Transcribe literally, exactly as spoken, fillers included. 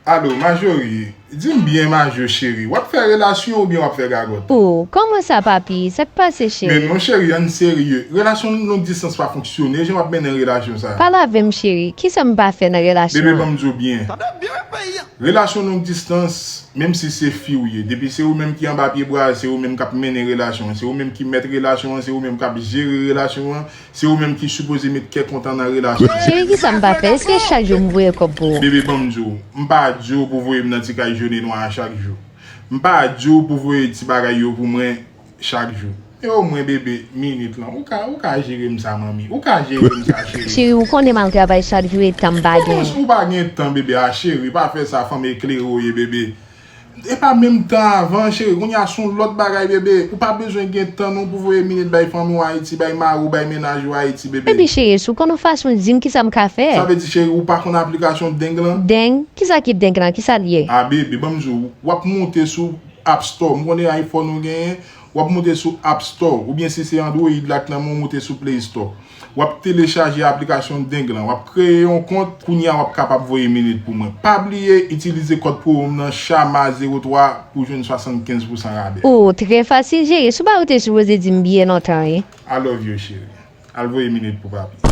Alo, Majori, di m byen, Majo cheri, w ap fè relasyon oubyen w ap fè gagòt? Oh, kòman sa, papi? Sa k pase, cheri? Men non, cheri, ann serye. Relasyon long distans pa fonksyone, jan w ap mennen relasyon sa. Pale avè m, cheri. Kisa m pa fè nan relasyon Bebe, an? Ban m di w byen. Relasyon long distans, menm si se fi w ye, depi se ou menm ki anba pye bwa, se ou menm k ap mennen relasyon an, se ou menm ki mèt relasyon an, se ou menm k ap jere relasyon an, se ou menm ki sipoze met kè kontan nan relasyon an. Cheri, kisa m pa fè? Èske chak jou m voye kòb pou ou? Bebe, ban m di w, m pa di w pou voye m nan ti kay jòn e nwa a chak jou. M pa di w pou voye ti bagay yo pou mwen chak jou. E omwen, bebe, minit lan, ou ka, ou ka jere m sa, manmi. Ou ka jere m sa, cheri. Cheri, ou konnen m al travay chak jou e tan m pa Kòman gen. Si ou pa gen tan, bebe? A, cheri, pa fè sa, fanm eklere w ye, bebe. E pa menm tan avan, cheri. Kounye a se yon lòt bagay, bebe. Ou pa bezwen gen tan non pou voye minit bay fanmi w Ayiti, bay mari w, bay mennaj ou Ayiti, bebe. Epi, cheri, si w konn yon fason, di m kisa m ka fè. Sa vle di, cheri, ou pa konn aplikasyon Deng lan? Deng? Kisa ki Deng lan? Kisa l ye? A, bebe, ban m di w, w ap monte sou App Store. M konnen iPhone ou genyen, w ap monte sou App Store. Oubyen si se Android la k nan men w, monte sou Play Store. W ap telechaje aplikasyon Deng lan. W ap kreye yon kont. Kounye a, w ap kapab voye minit pou mwen. Pa bliye itilize kòd pwomo m nan, Chama zewo twa, pou jwenn swasannkenz pousan rabè. Oh, trè fasil, cheri. Si w pa ou te sipoze di m byen lontan, wi. I love you, cheri. Al voye minit pou papi.